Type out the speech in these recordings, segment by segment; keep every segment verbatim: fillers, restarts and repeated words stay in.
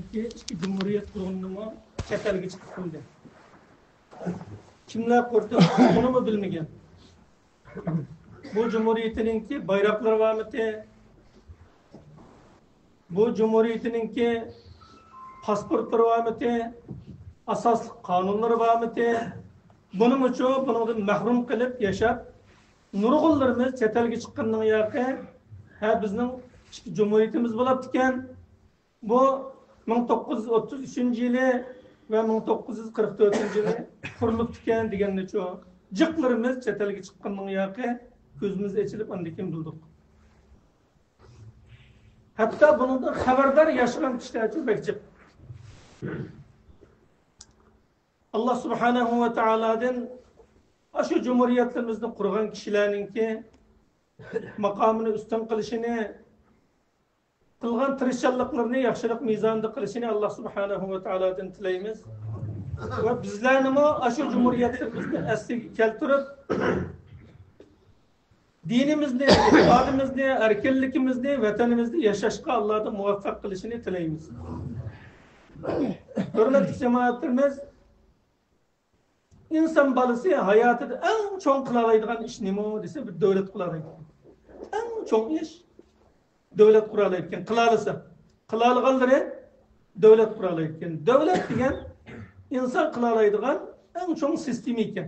ئىككى جۇمھۇرىيەت قۇرغىنىمۇ چەت ئەلگە چىقىپ قىلدى. كىملەر قۇردى، بۇنىمۇ بىلمىگەن. بۇ جۇمھۇرىيىتىنىڭكى بايراقلىرى بارمىتى؟ بۇ جۇمھۇرىيىتىنىڭكى پاسپورتلىرى بارمىتى؟ ئاساسلىق قانۇنلىرى بارمىتى؟ بۇنىڭ ئۈچۈن بۇنىڭدىن مەھرۇم قېلىپ ياشاپ، نۇرغۇنلىرىمىز چەت ئەلگە چىققىنىڭ ياقى، ھە، بىزنىڭ ئىككى جۇمھۇرىيىتىمىز بولاپتىكەن. بۇ مىڭ توققۇز يۈز ئوتتۇز ئۈچىنچى يىلى ۋە مىڭ توققۇز يۈز قىرىق تۆتىنچى يىلى قۇرۇلۇپتىكەن دېگەننىچۇ. جىقلىرىمىز چەت ئەلگە چىققىنىڭ ياقى، كۆزىمىز ئېچىلىپ ئاندىن كېيىن بىلدۇق. ھەتتا بۇنىڭدىن خەۋەردار ياشىغان كىشىلەرچۇ بەك جىق. ئاللا سۇبھانەھۇ ۋە تائالادىن ئاشۇ جۇمھۇرىيەتلىرىمىزنى قۇرغان كىشىلەرنىڭكى ماقامىنى ئۈستۈن قىلىشىنى، قىلغان تىرىشچانلىقلىرىنى ياخشىلىق مىزانىدا قىلىشىنى ئاللا سۇبھانەھۇ ۋە تائالادىن تىلەيمىز. ۋە بىزلەرنىمۇ ئاشۇ جۇمھۇرىيەتلىرىمىزنى ئەسلىگە كەلتۈرۈپ، دىنىمىزنى، ئېتىقادىمىزنى، ئەركىنلىكىمىزنى، ۋەتىنىمىزدە ياشاشقا ئاللادىن مۇۋەپپەق قىلىشىنى تىلەيمىز. ھۆرمەتلىك جامائەتلىرىمىز، ئىنسان بالىسى ھاياتىدا ئەڭ چوڭ قىلالايدىغان ئىش نېمە دېسە، بىر دۆلەت قۇرالايدىكەن. ئەڭ چوڭ ئىش دۆلەت قۇرالايدىكەن، قىلالىسا. قىلالىغانلىرى دۆلەت قۇرالايدىكەن. دۆلەت دېگەن ئىنسان قىلالايدىغان ئەڭ چوڭ سىستېما ئىكەن.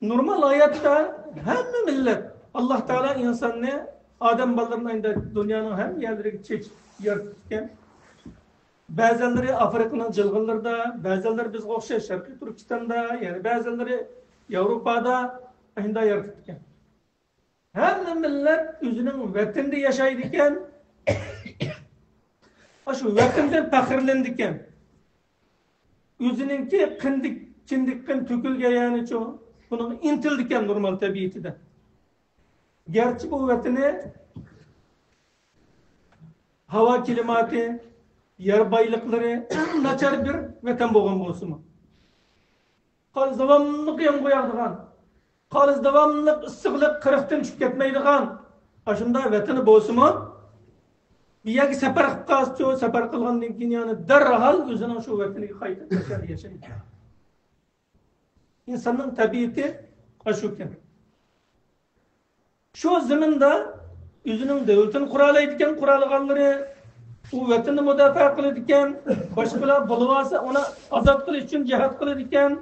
نورمال ھاياتتا ھەممە مىللەت، ئاللا تائالا ئىنساننى، ئادەم بالىلىرىنى ئەمدى دۇنيانىڭ ھەممە يەرلىرىگە چېچىپ يارىتىپتىكەن. بەزەنلىرى ئافرىقىنىڭ جىلغىلىرىدا، بەزەنلىرى بىزگە ئوخشاش شەرقىي تۈركىستاندا، يەنە بەزەنلىرى ياۋروپادا، ئاشۇنداق يارىتىپتىكەن. ھەممە مىللەت ئۆزىنىڭ ۋەتىنىدە ياشايدىكەن، ئاشۇ ۋەتىنىدىن پەخىرلىنىدىكەن. ئۆزىنىڭكى قىندىك، چىندىك قىن تۆكۈلگەن يەرنىچۇ، بۇنىڭغا ئىنتىلىدىكەن نورمال تەبىئىتىدە. گەرچە بۇ ۋەتىنى ھاۋا كىلىماتى، يەر بايلىقلىرى ئەڭ ناچار بىر ۋەتەن بولغان بولسىمۇ، قالسا داۋاملىق يامغۇر ياغىدىغان، قالسا داۋاملىق ئىسسىقلىق قىرىقتىن چۈشۈپ كەتمەيدىغان ئاشۇنداق ۋەتىنى بولسىمۇ، بۇ يەرگە سەپەر قىلىپ قالسىچۇ، سەپەر قىلغاندىن كېيىن يەنە دەرھال ئۆزىنىڭ شۇ ۋەتىنىگە قايتىپ، ئاشۇ يەردە ياشايدۇ. ئىنساننىڭ تەبىئىتى ئاشۇكەن. شۇ زېمىندا ئۆزىنىڭ دۆلىتىنى قۇرالايدىكەن، قۇرالىغانلىرى، ئۇ ۋەتىنىنى مۇداپىئە قىلىدىكەن، باشقىلار بولۇۋالسا ئۇنى ئازاد قىلىش ئۈچۈن جىھاد قىلىدىكەن.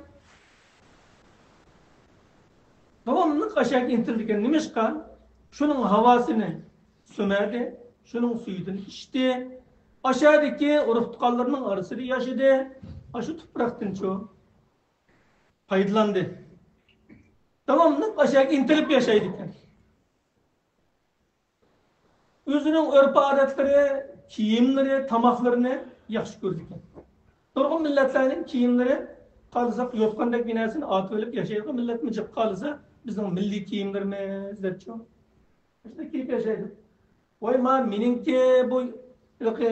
داۋاملىق ئاشاكى ئىنتىلىدىكەن. نېمىشقا؟ شۇنىڭ ھاۋاسىنى سۈمەردى، شۇنىڭ سۈيىدىن ئىچتى. ئاشادىكى ئۇرۇق تۇغقانلىرىنىڭ ئارىسىدا ياشىدى. ئاشۇ تۇپراقتىنچۇ پايدىلاندى. داۋاملىق ئاشۇ يەرگە ئىنتىلىپ ياشايدىكەن. ئۆزىنىڭ ئۆرپ-ئادەتلىرى، كىيىملىرى، تاماقلىرىنى ياخشى كۆرىدىكەن. نۇرغۇن مىللەتلەرنىڭ كىيىملىرى، قالساق يوتقاندەك بىر نەرسىنى ئارتىۋېلىپ ياشايدىغان مىللەتمۇ جىق، قالسا بىزنىڭ مىللىي كىيىملىرىمىز دەپچۇ. شۇنداق كىيىپ ياشايدۇ. ۋاي، ما مېنىڭكى بۇ ھېلىقى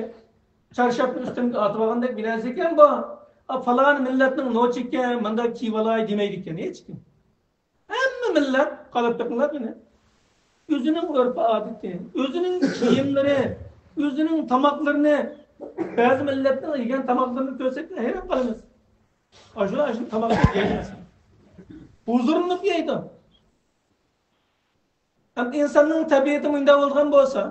چارشاپنى ئۈستۈمگە ئارتىۋالغاندەك بىر نەرسە ئىكەن بۇ. ئا، پالان مىللەتنىڭ نوچى ئىكەن، مۇنداق كىيىۋالاي دېمەيدىكەن ھېچكىم. ھەممە مىللەت، قاراپ بېقىڭلار مېنى. ئۆزىنىڭ ئۆرپ-ئادىتى، ئۆزىنىڭ كىيىملىرى، ئۆزىنىڭ تاماقلىرىنى، بەزى مىللەتنىڭ يېگەن تاماقلىرىنى كۆرسەك ھەيران قالىمىز. ئاشۇ، ئاشۇ تاماقنى يەيمىز. ھۇزۇرلىنىپ يەيدۇ. ئەمدى ئىنساننىڭ تەبىئىتى مۇنداق بولغان بولسا،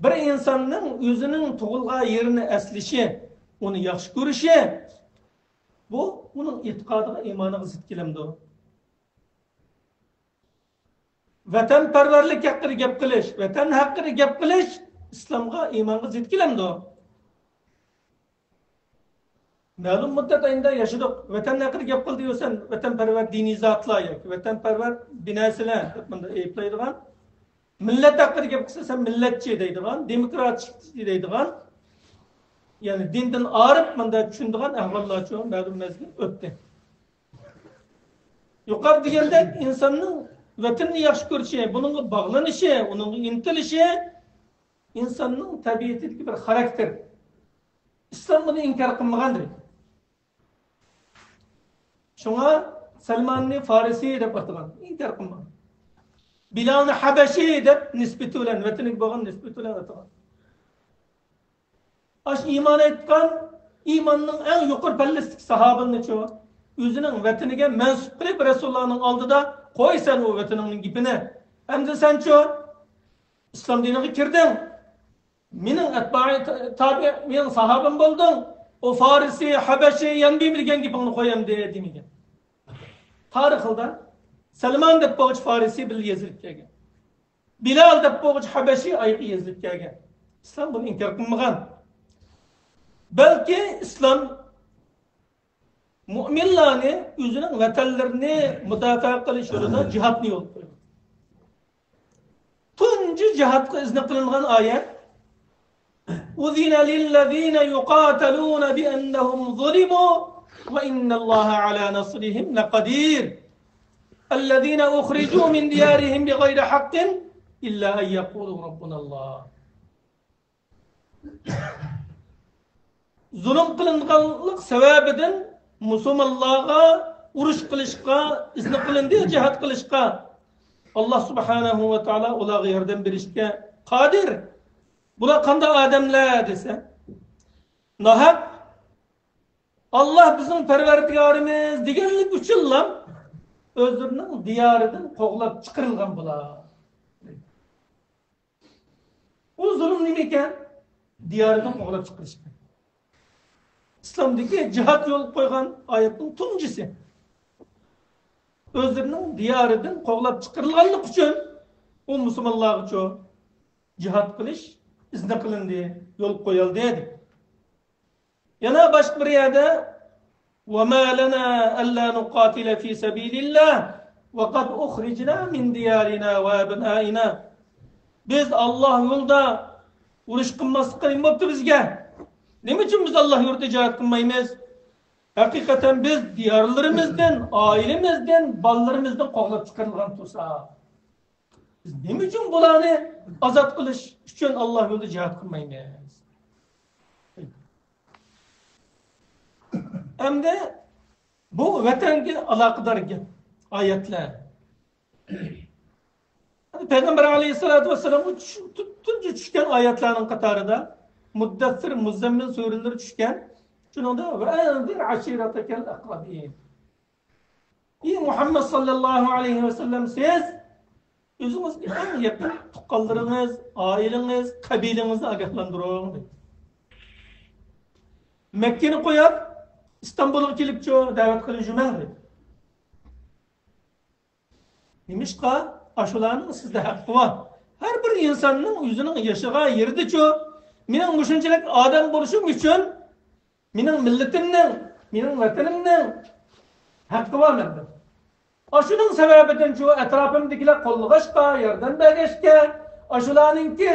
بىر ئىنساننىڭ ئۆزىنىڭ تۇغۇلغان يېرىنى ئەسلىشى، ئۇنى ياخشى كۆرۈشى، بۇ ئۇنىڭ ئېتىقادىغا، ئىمانىغا زىت كېلەمدۇ؟ ۋەتەنپەرۋەرلىك ھەققىدە گەپ قىلىش، ۋەتەن ھەققىدە گەپ قىلىش ئىسلامغا، ئىمانغا زىت كېلەمدۇ؟ مەلۇم مۇددەت ئەينىدە ياشىدۇق. ۋەتەن ھەققىدە گەپ قىلدى دېسەم، ۋەتەنپەرۋەر دىنىي زاتلار ياكى ۋەتەنپەرۋەر بىر نەرسىلەر دەپ مۇنداق ئەيىبلەيدىغان. مىللەت ھەققىدە گەپ قىلسا، سەن مىللەتچى دەيدىغان، دېموكراتچى دەيدىغان، يەنى دىندىن ئايرىپ مۇنداق چۈشىنىدىغان ئەھۋاللارچۇ مەلۇم مەزگىل ئۆتتى. يۇقىرىدا دېگەندەك، ئىنساننىڭ ۋەتىنىنى ياخشى كۆرۈشى، بۇنىڭغا باغلىنىشى، ئۇنىڭغا ئىنتىلىشى ئىنساننىڭ تەبىئىتىدىكى بىر خاراكتېر. ئىسلام بۇنى ئىنكار قىلمىغان دەيدۇ. شۇڭا سەلماننى فارسى دەپ ئاتىغان، ئىنكار قىلمىغان. بىلالنى ھەبەشى دەپ نىسبىتى بىلەن، ۋەتىنىگە بولغان نىسبىتى بىلەن ئاتىغان. ئاشۇ ئىمان ئېيتقان، ئىماننىڭ ئەڭ يۇقىرى پەللىسىدىكى ساھابىنىچۇ، ئۆزىنىڭ ۋەتىنىگە مەنسۇپ قىلىپ، رەسۇلۇللانىڭ ئالدىدا، قوي سەن ئۇ ۋەتىنىڭنىڭ گېپىنى. ئەمدى سەنچۇ ئىسلام دىنىغا كىردىڭ. مېنىڭ ئەتبائى تا-، تابىئى، مېنىڭ ساھابەم بولدۇڭ. ئۇ فارسى، ھەبەشى، يەنبۇ دېگەن گېپىڭنى قوي ئەمدى دېمىگەن. تارىخىدا سەلمان دەپ بولغۇچى فارسى بىللە يېزىلىپ كەلگەن. بىلال دەپ بولغۇچى ھەبەشى ئايىغى يېزىلىپ كەلگەن. ئىسلام بۇنى ئىنكار قىلمىغان. بەلكى ئىسلام مۇئمىنلارنى ئۆزىنىڭ ۋەتەنلىرىنى مۇداپىئە قىلىش يولىدا جىھادنى يولغا قويغان. تۇنجى جىھادقا ئىزنى قىلىنغان ئايەت: أذن للذين يقاتلون بأنهم ظلموا وإن الله على نصرهم لقدير. الذين أخرجوا من ديارهم بغير حق إلا أن يقولوا ربنا الله. زۇلۇم قىلىنغانلىق سەۋەبىدىن مۇسۇلمانلارغا ئۇرۇش قىلىشقا ئىزنى قىلىندى، جىھاد قىلىشقا. ئاللا سۇبھانەھۇ ۋە تائالا ئۇلارغا ياردەم بېرىشكە قادىر. بۇلار قانداق ئادەملەر دېسە، ناھەق «ئاللا بىزنىڭ پەرۋەردىگارىمىز» دېگەنلىك ئۈچۈنلا ئۆزلىرىنىڭ دىيارىدىن قوغلاپ چىقىرىلغان بۇلار. ئۇ زۇلۇم نېمە ئىكەن؟ دىيارىدىن قوغلاپ چىقىرىش ئىكەن. ئىسلامدىكى جىھاد يولغا قويغان ئايەتنىڭ تۇنجىسى. ئۆزلىرىنىڭ دىيارىدىن قوغلاپ چىقىرىلغانلىقى ئۈچۈن ئۇ مۇسۇلمانلارغىچۇ جىھاد قىلىش ئىزنى قىلىندى، يولغا قويۇلدى دېدى. يەنە باشقا بىر يەردە: وما لنا ألا نقاتل في سبيل الله وقد أخرجنا من ديارنا وأبنائنا. بىز ئاللا يولىدا ئۇرۇش قىلماسلىققا نېمە بوپتۇ بىزگە؟ نېمە ئۈچۈن بىز ئاللا يولىدا جىھاد قىلمايمىز؟ ھەقىقەتەن بىز دىيارلىرىمىزدىن، ئائىلىمىزدىن، بالىلىرىمىزدىن قوغلاپ چىقىرىلغان تۇرساق، بىز نېمە ئۈچۈن بۇلارنى ئازاد قىلىش ئۈچۈن ئاللا يولىدا جىھاد قىلمايمىز؟ ئەمدى بۇ ۋەتەنگە ئالاقىدار گەپ، ئايەتلەر. پەيغەمبەر ئەلەيھىسسالاتۇ ۋەسسالامغا چۈش-، تۇ-، تۇنجى چۈشكەن ئايەتلەرنىڭ قاتارىدا مۇددەسسىر، مۇززەممىل سۈرىلىرى چۈشكەن. شۇنىڭدا «وأنذر عشيرتك الأقربين». ئى مۇھەممەد ساللاللاھۇ ئەلەيھى ۋەسەللەم، سىز ئۆزىڭىزگە ئەڭ يېقىن تۇغقانلىرىڭىز، ئائىلىڭىز، قەبىلىڭىزنى ئاگاھلاندۇرۇڭ دېدى. مەككىنى قويۇپ، ئىستانبۇلغا كېلىپچۇ دەۋەت قىلىپ يۈرمەڭ دېدى. نېمىشقا؟ ئاشۇلارنىڭ سىزدە ھەققى بار. ھەر بىر ئىنساننىڭ ئۆزىنىڭ ياشىغان يېرىدىچۇ، مېنىڭ مۇشۇنچىلىك ئادەم بولۇشۇم ئۈچۈن مېنىڭ مىللىتىمنىڭ، مېنىڭ ۋەتىنىمنىڭ ھەققى بار مەندە. ئاشۇنىڭ سەۋەبىدىنچۇ ئەتراپىمدىكىلەر قوللىغاچقا، ياردەم بەرگەچكە، ئاشۇلارنىڭكى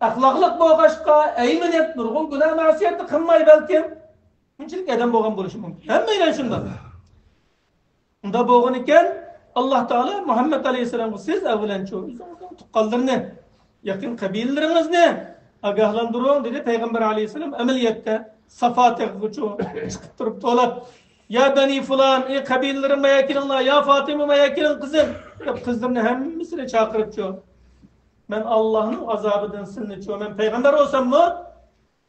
ئەخلاقلىق بولغاچقا، ئەيمىنىپ نۇرغۇن گۇناھ مەسىيەتنى قىلماي بەلكىم. شۇنچىلىك ئادەم بولغان بولۇشى مۇمكىن. ھەممەيلەن شۇنداق. ئۇنداق بولغىنىكەن، ئاللا تائالا مۇھەممەد ئەلەيھىسسالامغا سىز ئەۋۋەلەنچۇ ئۆزىڭىزنىڭ تۇغقانلىرىنى، يېقىن قەبىلىلىرىڭىزنى ئاگاھلاندۇرۇڭ دېدى. پەيغەمبەر ئەلەيھىسسالام ئەمەلىيەتتە سافا تېغىغىچۇ چىقىپ تۇرۇپ توۋلاپ، يا بەنى فۇلان، ئى قەبىلىلىرىم، مايا كېلىڭلار، يا فاتىمە، مايا كېلىڭ قىزىم، دەپ قىزلىرىنى ھەممىسىنى چاقىرىپچۇ، مەن ئاللانىڭ ئازابىدىن سىلنىچۇ، مەن پەيغەمبەر بولساممۇ،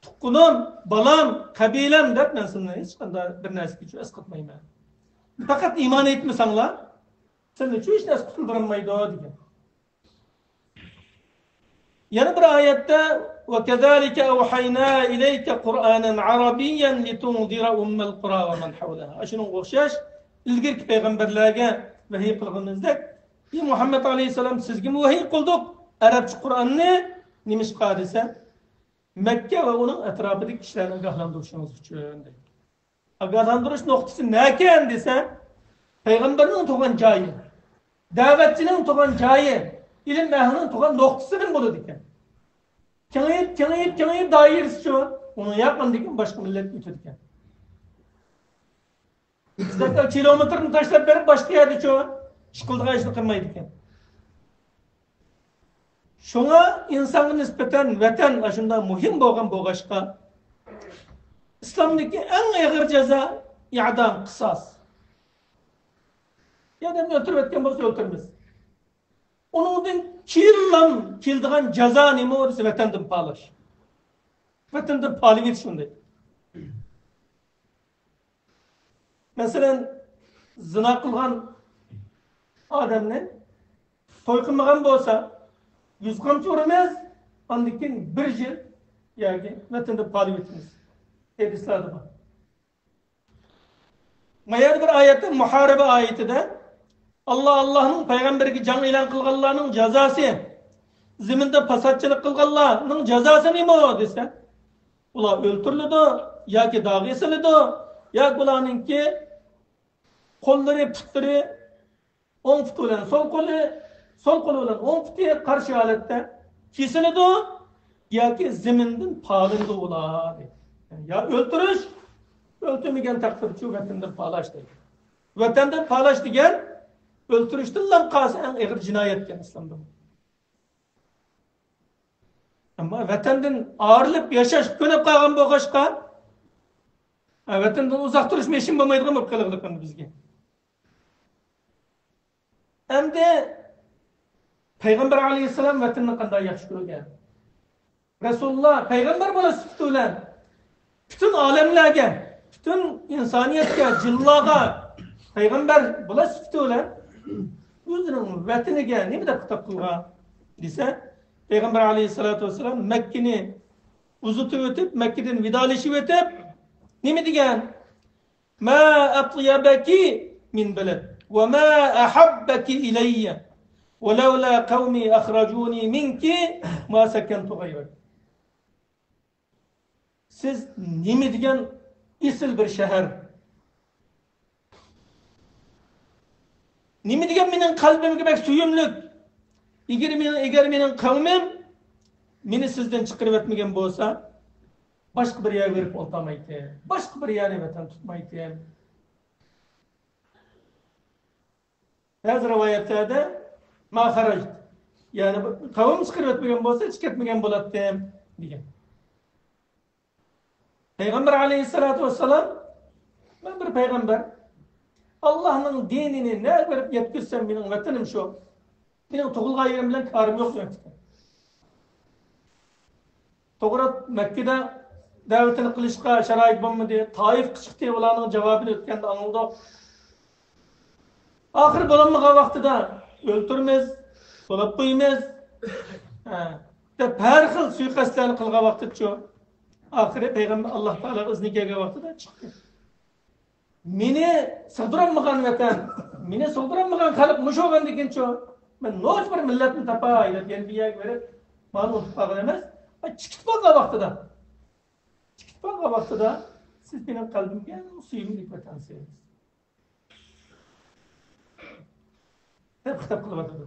تۇغقىنىم، بالام، قەبىلەم دەپ مەن سىلنى ھېچقانداق بىر نەرسىگىچۇ ئەسقاتمايمەن. پەقەت ئىمان ئېيتمىساڭلار، سىلنىچۇ ھېچ نەرسە قۇتۇلدۇرالمايدۇ دېگەن. يەنە بىر ئايەتتە، وكذلك أوحينا إليك قرآنا عربيا لتنذر أم القرى ومن حولها. ئاشۇنىڭغا ئوخشاش ئىلگىرىكى پەيغەمبەرلەرگە ۋەھىي قىلغىنىمىزدەك، ئى مۇھەممەد ئەلەيھىسسالام، سىزگىمۇ ۋەھىي قىلدۇق ئەرەبچە قۇرئاننى. نېمىشقا دېسە، مەككە ۋە ئۇنىڭ ئەتراپىدىكى كىشىلەرنى ئاگاھلاندۇرۇشىڭىز ئۈچۈن دەيدۇ. ئاگاھلاندۇرۇش نۇقتىسى نەكەن دېسە، پەيغەمبەرنىڭ تۇغان جايى، دەۋەتچىنىڭ تۇغان جايى، ئىلىم ئەھلىنىڭ تۇغان نۇقتىسىدىن بولىدىكەن. كېڭىيىپ، كېڭىيىپ، كېڭىيىپ دائىرىسىچۇ، ئۇنى ياقىندىكىن باشقا مىللەت ئۆتىدىكەن. بىزدەك كىلومېتىرنى تاشلاپ بېرىپ باشقا يەردىچۇ ئىش قىلىدىغان ئىشنى قىلمايدىكەن. شۇڭا ئىنسانغا نىسبەتەن ۋەتەن ئاشۇنداق مۇھىم بولغان بولغاچقا، ئىسلامدىكى ئەڭ ئېغىر جازا ئىئدام، قىساس. ئادەمنى ئۆلتۈرۈۋەتكەن بولسا ئۆلتۈرىمىز. ئۇنىڭدىن كېيىنلا كېلىدىغان جازا نېمە دېسە، ۋەتەندىن پالاش. ۋەتىنىدىن پالىۋېتىش ئۇنداق. مەسىلەن، زىنا قىلغان ئادەمنى توي قىلمىغان بولسا، يۈز قامچا ئۇرىمىز، ئاندىن كېيىن بىر يىل ياكى ۋەتىنىدىن پالىۋېتىمىز. ھەدىسلەردە بار. ما يەنە بىر ئايەتتە، مۇھارىبە ئايىتىدە، ئاللا، ئاللانىڭ پەيغەمبىرىگە جەڭ ئېلان قىلغانلارنىڭ جازاسى، زېمىندا پاساتچىلىق قىلغانلارنىڭ جازاسى نېمە دېسە، ئۇلار ئۆلتۈرۈلىدۇ ياكى داغ ئېسىلىدۇ ياكى ئۇلارنىڭكى قوللىرى، پۇتلىرى، ئوڭ پۇتى بىلەن سول قولى، سول قولى بىلەن ئوڭ پۇتى قارشى ھالەتتە كېسىلىدۇ ياكى زېمىندىن پالىنىدۇ ئۇلار، دەيدۇ. يا ئۆلتۈرۈش، ئۆلتۈرمىگەن تەقدىردىچۇ ۋەتەندىن پالاش دەيدۇ. ۋەتەندىن پالاش دېگەن ئۆلتۈرۈشتىنلا قالسا ئەڭ ئېغىر جىنايەتكەن ئىسلامدا. ئەمما ۋەتەندىن ئايرىلىپ ياشاش كۆنۈپ قالغان بولغاچقا، ۋەتەندىن ئۇزاق تۇرۇش مېشىن بولمايدىغان بولۇپ قېلىۋاتىدۇ بىزگە. ئەمدى پەيغەمبەر ئەلەيھىسسالام ۋەتىنىنى قانداق ياخشى كۆرگەن؟ رەسۇلۇللا پەيغەمبەر بولۇش سۈپىتى بىلەن پۈتۈن ئالەملەرگە، پۈتۈن ئىنسانىيەتكە، جىنلارغا پەيغەمبەر بولۇش سۈپىتى بىلەن ئۆزىنىڭ ۋەتىنىگە نېمە دەپ خىتاب قىلغان دېسە، پەيغەمبەر ئەلەيھىسسالاتۇ ۋەسسالام مەككىنى ئۇزىتىۋېتىپ، مەككىدىن ۋىدالىشىۋېتىپ نېمە دېگەن؟ ما أطيبك من بلد وما أحبك إلي ولولا قومي أخرجوني منك ما سكنت غيرك. سىز نېمە دېگەن ئېسىل بىر شەھەر. نېمە دېگەن مېنىڭ قەلبىمگە بەك سۆيۈملۈك. ئەگەر مېنىڭ، ئەگەر مېنىڭ قەۋمىم مېنى سىزدىن چىقىرىۋەتمىگەن بولسا، باشقا بىر يەرگە بېرىپ ئولتۇرمايتتىم. باشقا بىر يەرنى ۋەتەن تۇتمايتتىم. بەزى رىۋايەتلەردە ما خەرەجت، يەنى قەۋم چىقىرىۋەتمىگەن بولسا، چىقىپ كەتمىگەن بولاتتىم دېگەن. پەيغەمبەر ئەلەيھىسسالاتۇ ۋەسسالام، مەن بىر پەيغەمبەر، ئاللانىڭ دىنىنى نەگە بېرىپ يەتكۈزسەم، مېنىڭ ۋەتىنىم شۇ. مېنىڭ تۇغۇلغان يېرىم بىلەن كارىم يوق دېگەن. توغرا، مەككىدە دەۋىتىنى قىلىشقا شارائىت بولمىدى. تائىفقا چىقتى، ئۇلارنىڭ جاۋابىنى ئۆتكەندە ئاڭلىدۇق. ئاخىرى بولالمىغان ۋاقتىدا ئۆلتۈرىمىز، سولاپ قويىمىز، ھە، دەپ ھەر خىل سۇيىقەستلەرنى قىلغان ۋاقتىدىچۇ، ئاخىرى پەيغەمبەر ئاللا تائالا ئىزنى كەلگەن ۋاقتىدا چىقتى. مېنى سىغدۇرالمىغان ۋەتەن، مېنى سىغدۇرالمىغان خەلق مۇشۇ بولغاندىكىنچۇ، مەن نوچى بىر مىللەتنى تاپاي دەپ يەنە بىر يەرگە بېرىپ، مانا ئۇنتۇپ قالغان ئەمەس. ئاي، چىقىپ قالغان ۋاقتىدا، چىقىپ قالغان ۋاقتىدا سىز مېنىڭ قەلبىمگە ئەڭ سۆيۈملۈك ۋەتەنسىز دەپ خىتاب قىلىۋاتىدۇ.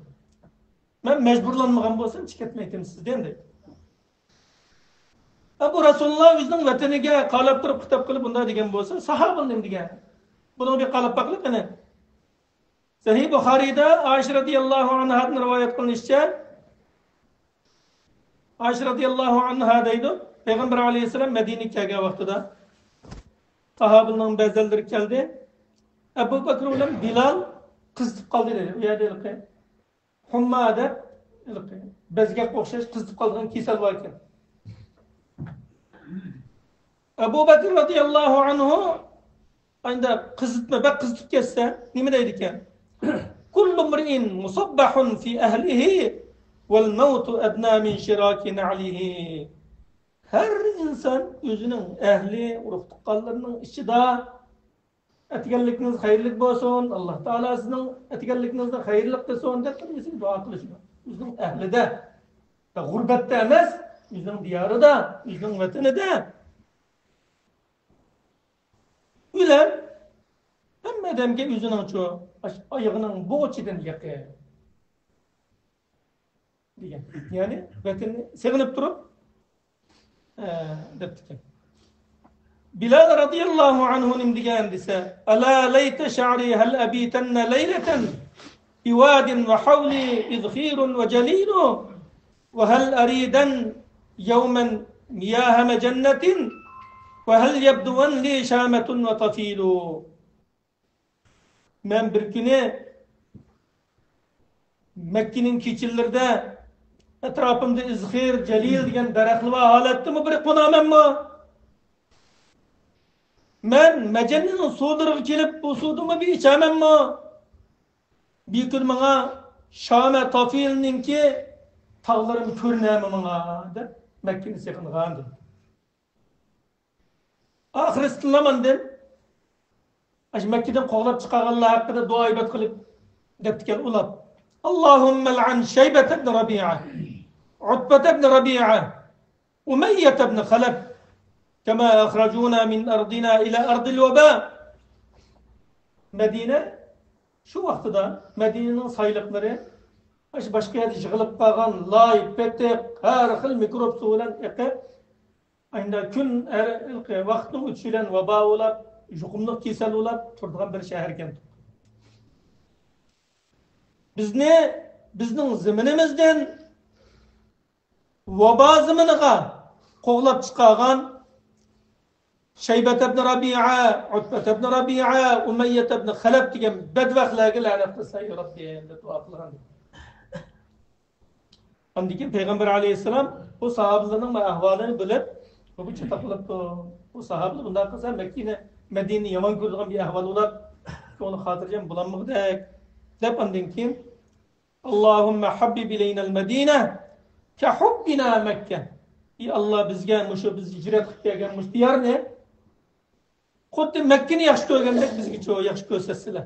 مەن مەجبۇرلانمىغان بولسام، چىقىپ كەتمەيتتىم سىزدىن، دەيدۇ. ئە، بۇ رەسۇلۇللا ئۆزىنىڭ ۋەتىنىگە قاراپ تۇرۇپ خىتاب قىلىپ بۇنداق دېگەن بولسا، ساھابىلەر نېمە دېگەن؟ بۇنىڭغا بىر قاراپ باقىلى قېنى. سەھىھ بۇخارىيدا ئائىشە رەزىياللاھۇ ئەنھادىن رىۋايەت قىلىنىشىچە، ئائىشە رەزىياللاھۇ ئەنھا دەيدۇ، پەيغەمبەر ئەلەيھىسسالام مەدىنىگە كەلگەن ۋاقتىدا ساھابىلەرنىڭ بەزىلىرى كەلدى. ئەبۇ بەكرى بىلەن بىلال قىزىتىپ قالدى دەيدۇ. ئۇ يەردە ھېلىقى ھۇمما دەپ، ھېلىقى بەزگەككە ئوخشاش قىزىتىپ قالىدىغان كېسەل بار ئىكەن. ئەبۇ بەكرى رەزىياللاھۇ ئەنھۇ ئەندى قىزىتما، بەك قىزىتىپ كەتسە، نېمە دەيدىكەن؟ كل امرئ مصبح في أهله والموت أدنى من شراك نعله. ھەر ئىنسان ئۆزىنىڭ ئەھلى، ئۇرۇق تۇغقانلىرىنىڭ ئىچىدە ئەتىگەنلىكىڭىز خەيرلىك بولسۇن، ئاللا تائالا سىزنىڭ ئەتىگەنلىكىڭىزنى خەيرلىق قىلسۇن دەپ بىر بىرسىگە دۇئا قىلىشىدۇ. ئۆزىنىڭ ئەھلىدە، غۇربەتتە ئەمەس، ئۆزىنىڭ دىيارىدا، ئۆزىنىڭ ۋەتىنىدە. ئۆلەم ھەممە ئادەمگە ئۆزىنىڭچۇ ئاش-، ئايىغىنىڭ بۇغىچىدىن يېقىن دېگەن. يەنى ۋەتىنىنى سېغىنىپ تۇرۇپ، ئە، دەپتىكەن. بىلال رەزىياللاھۇ ئەنھۇ نېمە دېگەن دېسە، ألا ليت شعري هل أبيتن ليلة بواد وحولي إذخير وجليل وهل أريدن يوما مياه مجنة وهل يبدون لي شامة وطفيل. مەن بىر كۈنى مەككىنىڭ كېچىلىرىدە ئەتراپىمدا ئىزخىر، جەلىل دېگەن دەرەخلەر بار ھالەتتىمۇ بىر قونامەنمۇ؟ مەن مەجەننىنىڭ سۇلىرىغا كېلىپ، بۇ سۇدىنمۇ بىر ئىچەمەنمۇ؟ بىر كۈن ماڭا شامە تافىلنىڭكى تاغلىرىمۇ كۆرۈنەمۇ ماڭا دەپ مەككىنى سېغىنغان دېدى. ئاخىرسىدىنلا ئاندىن ئاشۇ مەككىدىن قوغلاپ چىقارغانلار ھەققىدە دۇئا ئىبادەت قىلىپ دەپتىكەن ئۇلار. اللهم العن شيبة بن ربيعة، عتبة بن ربيعة، أمية بن خلف، كما أخرجونا من أرضنا إلى أرض الوباء. مەدىنە شۇ ۋاقتىدا مەدىنىنىڭ سايلىقلىرى ئاشۇ باشقا يەردە يىغىلىپ قالغان لاي، پېتىق، ھەر خىل مىكروب سۇ بىلەن ئېقىپ، ئەندە كۈن ھەر ھېلىقى ۋاقىتنىڭ ئۆتۈشى بىلەن ۋابا بولاپ، يۇقۇملۇق كېسەل بولاپ تۇرىدىغان بىر شەھەركەن. بىزنى، بىزنىڭ زېمىنىمىزدىن ۋابا زېمىنىغا قوغلاپ چىقارغان شەيبەت ئىبن رەبىئە، ئۇتبەت ئىبن رەبىئە، ئۇمەييەت ئىبن خەلەپ دېگەن بەدبەختلەرگە لەنەت قىلسا، يا رەببى، دەپ دۇئا قىلغان. ئاندىن كېيىن پەيغەمبەر ئەلەيھىسسالام بۇ ساھابىلەرنىڭ ئەھۋالىنى بىلىپ، بۇ چاتاق قىلىپتۇ. بۇ ساھابىلەر بۇنداق قىلسا، مەككىنى، مەدىنىنى يامان كۆرىدىغان بىر ئەھۋال بولۇپ، كۆڭلى خاتىرجەم بولالمىغۇدەك، دەپ ئاندىن كېيىن، اللهم حبب إلينا المدينة كحبنا مكة. ئى ئاللا، بىزگە مۇشۇ بىز ھىجرەت قىلىپ كەلگەن مۇشۇ دىيارنى خۇددى مەككىنى ياخشى كۆرگەندەك بىزگىچۇ ياخشى كۆرسەتسىلە.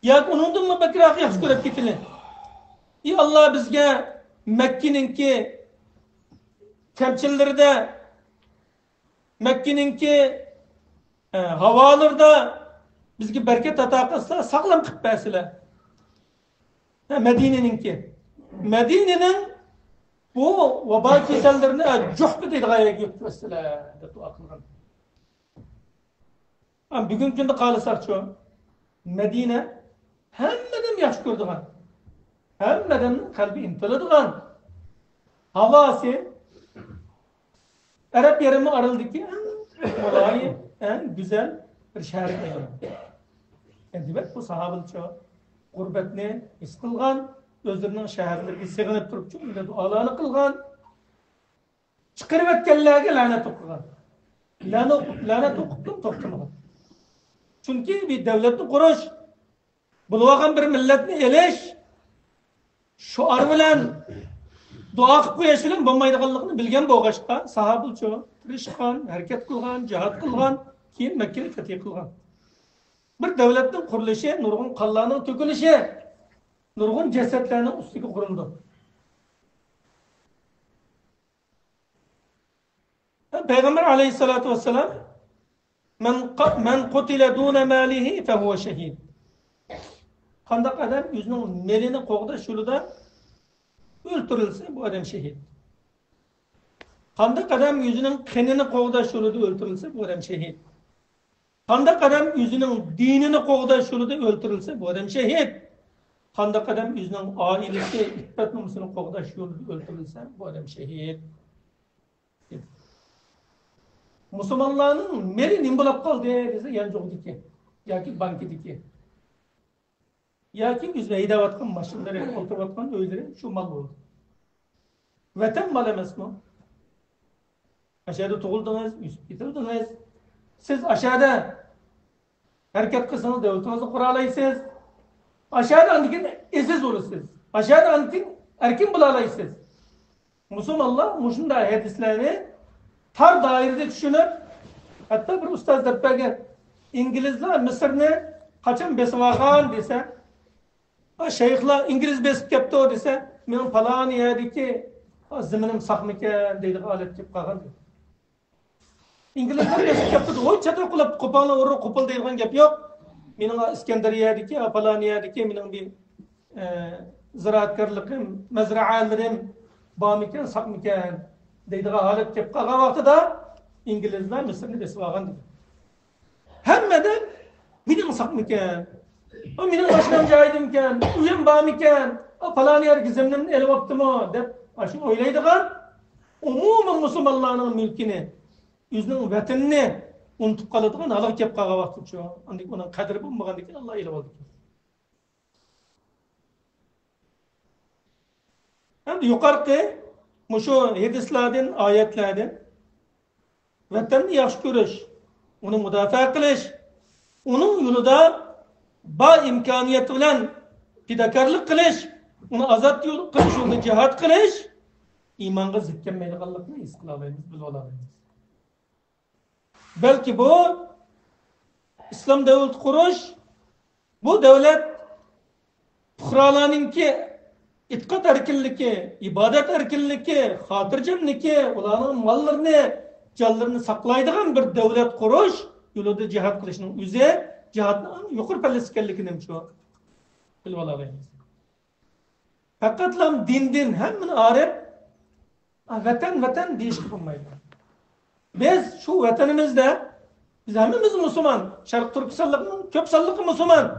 ياكى ئۇنىڭدىنمۇ بەكرەك ياخشى كۆرۈپ كېتىلى. ئى ئاللا، بىزگە مەككىنىڭكى كەمچىللىرىدە، مەككىنىڭكى، ئە، ھاۋالىرىدا بىزگە بەرىكەت ئاتا قىلسا، ساغلام قىلىپ بەرسىلە. ھە، مەدىنىنىڭكى. مەدىنىنىڭ بۇ ۋابا كېسەللىرىنى، ئە، جۇھپا دەيدىغان يەرگە يۆتكەپ بەرسىلە، دەپ دۇئا قىلغان. ھە، بۈگۈنكى كۈندە قارىساقچۇ، مەدىنە ھەممە ئادەم ياخشى كۆرىدىغان، ھەممە ئادەمنىڭ قەلبى ئىنتىلىدىغان، ھاۋاسى ئەرەب يېرىمى ئارىلىدىكى ئەڭ مۇلايىم، ئەڭ گۈزەل بىر شەھەرگە ئايلاندى. ئەمدى بۇ ساھابىلەرچۇ غۇربەتنى ھېس قىلغان، ئۆزلىرىنىڭ شەھەرلىرىگە سېغىنىپ تۇرۇپ، شۇنداق دۇئالارنى قىلغان. چىقىرىۋەتكەنلەرگە لەنەت ئوقۇغان. لەنە-، لەنەت ئوقۇپتۇ، توختىمىغان. چۈنكى بىر دۆلەتنى قۇرۇش، بولۇۋالغان بىر مىللەتنى ئېلىش شوئار بىلەن، دۇئا قىلىپ قويۇش بىلەن بولمايدىغانلىقىنى بىلگەن بولغاچقا، ساھابىلەرچۇ تىرىشقان، ھەرىكەت قىلغان، جىھاد قىلغان، كېيىن مەككىنى پەتھى قىلغان. بىر دۆلەتنىڭ قۇرۇلۇشى نۇرغۇن قانلارنىڭ تۆكۈلۈشى، نۇرغۇن جەسەتلەرنىڭ ئۈستىگە قۇرۇلىدۇ. پەيغەمبەر ئەلەيھىسسالاتۇ ۋەسسالام، مەن قا-، مەن قۇتىلە دۇنە مالىھى فەھۇۋە شەھىد. قانداق ئادەم ئۆزىنىڭ مېلىنى قوغداش يولىدا ئۆلتۈرۈلسە، بۇ ئادەم شېھىت. قانداق ئادەم ئۆزىنىڭ قېنىنى قوغداش يولىدا ئۆلتۈرۈلسە، بۇ ئادەم شېھىت. قانداق ئادەم ئۆزىنىڭ دىنىنى قوغداش يولىدا ئۆلتۈرۈلسە، بۇ ئادەم شېھىت. قانداق ئادەم ئۆزىنىڭ ئائىلىسى، ئىپپەت نومۇسىنى قوغداش يولىدا ئۆلتۈرۈلسە، بۇ ئادەم شېھىت. مۇسۇلمانلارنىڭ مېلى نېمە بولاپ قالدى دېسە، يانچۇقىدىكى ياكى بانكىدىكى ياكى ئۆزى ھەيدەۋاتقان ماشىنىلىرى، ئولتۇرۇۋاتقان ئۆيلىرى شۇ مال بولدى. ۋەتەن مال ئەمەسمۇ؟ ئاشۇ يەردە تۇغۇلدىڭىز، ئۆسۈپ يېتىلدىڭىز. سىز ئاشۇ يەردە ھەرىكەت قىلسىڭىز، دۆلىتىڭىزنى قۇرالايسىز. ئاشۇ يەردە ئاندىن كېيىن ئەزىز بولىسىز. ئاشۇ يەردە ئاندىن كېيىن ئەركىن بولالايسىز. مۇسۇلمانلار مۇشۇنداق ھەدىسلەرنى تار دائىرىدە چۈشىنىپ، ھەتتا بىر ئۇستاز دەپ بەرگەن، ئىنگلىزلار مىسىرنى قاچان بېسىۋالغان دېسە، ئا، شەيخلار ئىنگلىز بېسىپ كەپتۇ دېسە، مېنىڭ پالان يەردىكى، ئا، زېمىنىم ساقمىكەن دەيدىغان ھالەتكە كېلىپ قالغان. ئىنگلىزلار بېسىپ كەپتۇ، ھوي چاتاق قۇلاپ، قوپالنى ئۇرۇپ قوپال دەيدىغان گەپ يوق. مېنىڭ ئىسكەندەرىيەدىكى، پالان يەردىكى مېنىڭ بىر، ئە، زىرائەتكارلىقىم، مەزرەئەلىرىم بارمىكەن، ساقمىكەن دەيدىغان ھالەت كېلىپ قالغان ۋاقتىدا ئىنگلىزلار مىسىرنى بېسىپ ئالغان دېگەن. ھەممىدىن مېنىڭ ساقمىكەن؟ ئا، مېنىڭ ماشىنام جايىدىمىكەن؟ ئۆيۈم بارمىكەن؟ ئا، پالان يەرگە زېمىنىمنى ئېلىۋاپتىمۇ؟ دەپ ئاشۇ ئويلايدىغان، ئومۇمەن مۇسۇلمانلارنىڭ مۈلكىنى، ئۆزىنىڭ ۋەتىنىنى ئۇنتۇپ قالىدىغان ھالغا كېلىپ قالغان ۋاقتىچۇ، ئاندىن ئۇنىڭ قەدرى بولمىغاندىكىن ئاللا ئېلىۋالىدىكەن. ھەمدە يۇقىرىقى مۇشۇ ھەدىسلەردىن، ئايەتلەردىن ۋەتەننى ياخشى كۆرۈش، ئۇنى مۇداپىئە قىلىش، ئۇنىڭ يولىدا بار ئىمكانىيەت بىلەن پىداكارلىق قىلىش، ئۇنى ئازاد يول-، قىلىش يولىدا جىھاد قىلىش ئىمانغا زىت كەلمەيدىغانلىقىنى ھېس قىلالايمىز، بىلىۋالالايمىز. بەلكى بۇ ئىسلام دۆلىتى قۇرۇش، بۇ دۆلەت پۇقرالارنىڭكى ئېتىقاد ئەركىنلىكى، ئىبادەت ئەركىنلىكى، خاتىرجەملىكى، ئۇلارنىڭ ماللىرىنى، جانلىرىنى ساقلايدىغان بىر دۆلەت قۇرۇش يولىدا جىھاد قىلىشنىڭ ئۆزى جىھادنىڭ ئەڭ يۇقىرى پەللىسى ئىكەنلىكىنى شۇ بىلىۋالالايمىز. پەقەتلا دىندىن ھەممىنى ئايرىپ، ۋەتەن، ۋەتەن دېيىشكە بولمايدۇ. بىز شۇ ۋەتىنىمىزدە، بىز ھەممىمىز مۇسۇلمان، شەرقىي تۈركىستانلىقنىڭ كۆپ سانلىقى مۇسۇلمان.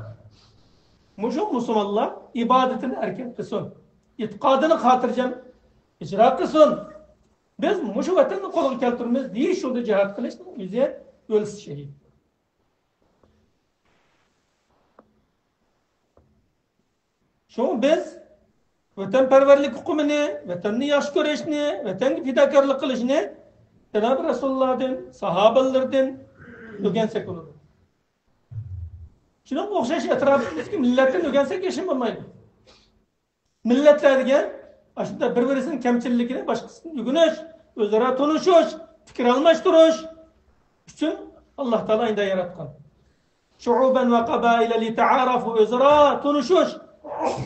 مۇشۇ مۇسۇلمانلار ئىبادىتىنى ئەركىن قىلسۇن، ئېتىقادىنى خاتىرجەم ئىجرا قىلسۇن. بىز مۇشۇ ۋەتەننى قولغا كەلتۈرىمىز دېيىش يولىدا جىھاد قىلىشنىڭ ئۆزى ئۆلسە شېھىت. شۇڭا بىز ۋەتەنپەرۋەرلىك ئۇقۇمىنى، ۋەتەننى ياخشى كۆرۈشنى، ۋەتەنگە پىداكارلىق قىلىشنى جانابى رەسۇلۇللادىن، ساھابىلىرىدىن ئۆگەنسەك بولىدۇ. شۇنىڭغا ئوخشاش ئەتراپىمىزدىكى مىللەتتىن ئۆگەنسەك ھېچنېمە بولمايدۇ. مىللەتلەر دېگەن ئاشۇنداق بىر-بىرسىنىڭ كەمچىلىكىنى باشقىسىدىن ئۆگىنىش، ئۆزئارا تونۇشۇش، پىكىر ئالماشتۇرۇش ئۈچۈن ئاللا تائالا ئىنداق ياراتقان. شۇئۇبەن ۋە قەبائىلە لىتەئارافۇ، ئۆزئارا تونۇشۇش،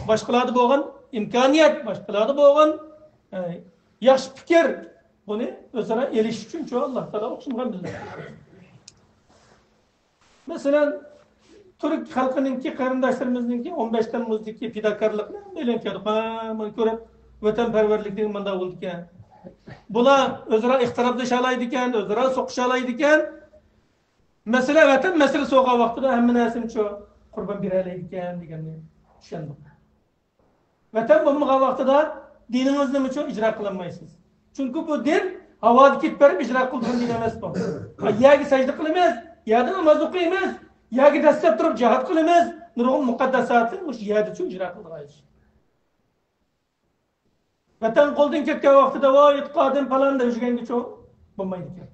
باشقىلاردا بولغان ئىمكانىيەت، باشقىلاردا بولغان، ئە، ياخشى پىكىر، بۇنى ئۆزئارا ئېلىش ئۈچۈن شۇ ئاللا تائالا ئوخشىمىغان مىللەت. مەسىلەن، تۈرك خەلقىنىڭكى، قېرىنداشلىرىمىزنىڭكى ئون بەش تەممۇزدىكى پىداكارلىقىنى ھەممەيلەن كۆردۇق. ھە، مانا كۆرۈپ، ۋەتەنپەرۋەرلىكنىڭ مۇنداق بولىدىكەن. بۇلار ئۆزئارا ئىختىلاپلىشالايدىكەن، ئۆزئارا سوقۇشالايدىكەن. مەسىلە، ۋەتەن مەسىلىسى بولغان ۋاقتىدا ھەممە نەرسىنى شۇ قۇربان بېرەلەيدىكەن دېگەننى چۈشەندۇق. ۋەتەن بولمىغان ۋاقتىدا دىنىڭىزنىمۇ شۇ ئىجرا قىلالمايسىز. چۈنكى بۇ دىن ھاۋادا كېتىپ بېرىپ ئىجرا قىلىدىغان دىن ئەمەس بۇ. يەرگە سەجدە قىلىمىز، يەردە ناماز ئوقۇيمىز، يەرگە دەسسەپ تۇرۇپ جىھاد قىلىمىز. نۇرغۇن مۇقەدداساتنى مۇشۇ يەردىچۇ ئىجرا قىلىدىغان ئىش. ۋەتەن قولدىن كەتكەن ۋاقتىدا، ۋاي، ئېتىقادىم پالان دەپ يۈرگەنگىچۇ بولمايدىكەن.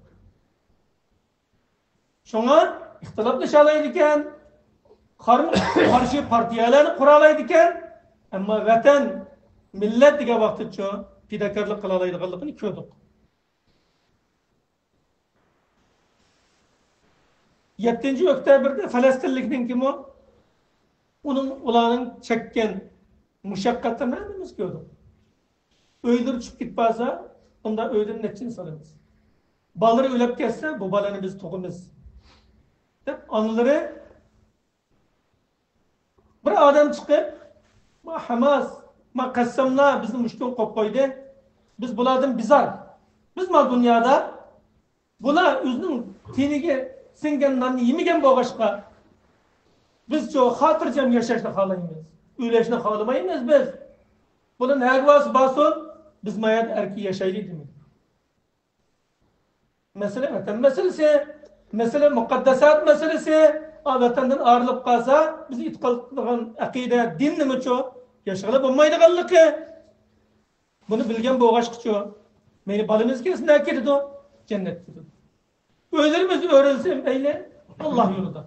شۇڭا ئىختىلاپلىشالايدىكەن، قارمۇ قارشى پارتىيەلەرنى قۇرالايدىكەن، ئەمما ۋەتەن، مىللەت دېگەن ۋاقىتتىچۇ پىداكارلىق قىلالايدىغانلىقىنى كۆردۇق. يەتتىنچى ئۆكتەبىردە فەلەستىنلىكنىڭكىمۇ ئۇنىڭ، ئۇلارنىڭ چەككەن مۇشەققەتلىرىنى ھەممىمىز كۆردۇق. ئۆيلىرى چۈشۈپ كېتىپ قالسا، ئۇنداق ئۆيدىن نەچچىنى سالىمىز؟ بالىلىرى ئۆلۈپ كەتسە، بۇ بالىنى بىز تۇغىمىز دەپ ئانىلىرى بىر ئادەم چىقىپ، ما ھەماس، ما قەسساملار بىزنى مۇشۇ كۈن قويۇپ قويدى. بىز بۇلاردىن بىزار. بىز ما دۇنيادا بۇلار ئۆزىنىڭ تېنىگە سىڭگەن ناننى يېمىگەن بولغاچقا، بىزچۇ خاتىرجەم ياشاشنى خالايمىز. ئۆلۈشنى خالىمايمىز بىز. بۇلار نەگە بارسا بارسۇن، بىز ما يەردە ئەركىن ياشايلى دېمەك. مەسىلە ۋەتەن مەسىلىسى، مەسىلە مۇقەددەسات مەسىلىسى. ئا، ۋەتەندىن ئايرىلىپ قالسا، بىز ئېتىقاد قىلىدىغان ئەقىدە، دىننىمۇچۇ ياشىغىلى بولمايدىغانلىقى. بۇنى بىلگەن بولغاچقىچۇ، مەيلى بالىمىز كەلسە نەگە كېتىدۇ؟ جەننەتكە كېتىدۇ. ئۆيلىرىمىز ئۆرۈلسە مەيلى، ئاللا يولىدا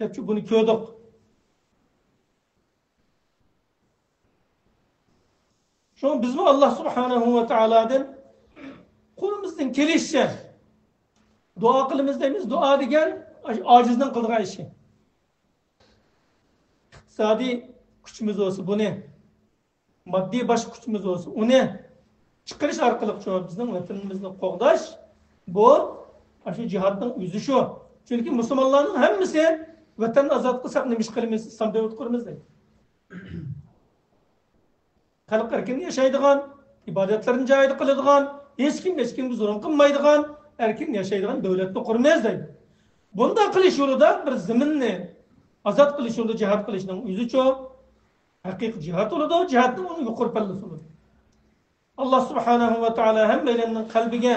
دەپچۇ بۇنى كۆردۇق. شۇڭا بىزمۇ ئاللا سۇبھانەھۇ ۋە تائالادىن قولىمىزدىن كېلىشىچە دۇئا قىلىمىز دەيمىز. دۇئا دېگەن ئاجىزنىڭ قىلىدىغان ئىشى. ئىقتىسادىي كۈچىمىز بولسا بۇنى، ماددىي باشقا كۈچىمىز بولسا ئۇنى چىقىرىش ئارقىلىق شۇ بىزنىڭ ۋەتىنىمىزنى قوغداش، بۇ ئاشۇ جىھادنىڭ ئۆزى شۇ. چۈنكى مۇسۇلمانلارنىڭ ھەممىسى ۋەتەننى ئازاد قىلساق نېمە ئىش قىلىمىز؟ ئىسلام دۆلىتى قۇرىمىز دەيدۇ. خەلق ئەركىن ياشايدىغان، ئىبادەتلىرىنى جايىدا قىلىدىغان، ھېچكىم ھېچكىمگە زۇلۇم قىلمايدىغان، ئەركىن ياشايدىغان دۆلەتنى قۇرىمىز دەيدۇ. بۇنداق قىلىش يولىدا بىر زېمىننى ئازاد قىلىش يولىدا جىھاد قىلىشنىڭ ئۆزىچۇ ھەقىقىي جىھاد بولىدۇ، جىھادنىڭ ئۇنىڭ يۇقىرى پەللىسى بولىدۇ. ئاللا سۇبھانەھۇ ۋە تائالا ھەممەيلەننىڭ قەلبىگە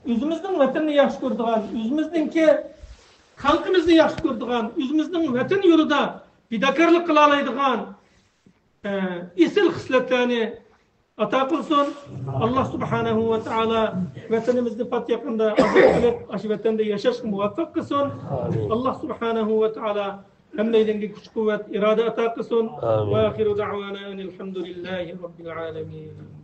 ئۆزىمىزنىڭ ۋەتىنىنى ياخشى كۆرىدىغان، ئۆزىمىزنىڭكى خەلقىمىزنى ياخشى كۆرىدىغان، ئۆزىمىزنىڭ ۋەتىنى يولىدا پىداكارلىق قىلالايدىغان، ئە، ئېسىل خىسلەتلەرنى ئاتا قىلسۇن. ئاللا سۇبھانەھۇ ۋە تائالا ۋەتىنىمىزنى پات يېقىندا ئازاد قىلىپ، ئاشۇ ۋەتەندە ياشاشقا مۇۋەپپەق قىلسۇن. ئاللا سۇبھانەھۇ ۋە تائالا ھەممەيلەنگە كۈچ قۇۋۋەت، ئىرادە ئاتا قىلسۇن. ۋە ئاخىرۇ دەئۋانا ئەنىل ھەمدۇلىللاھى رەببىل ئالەمىن.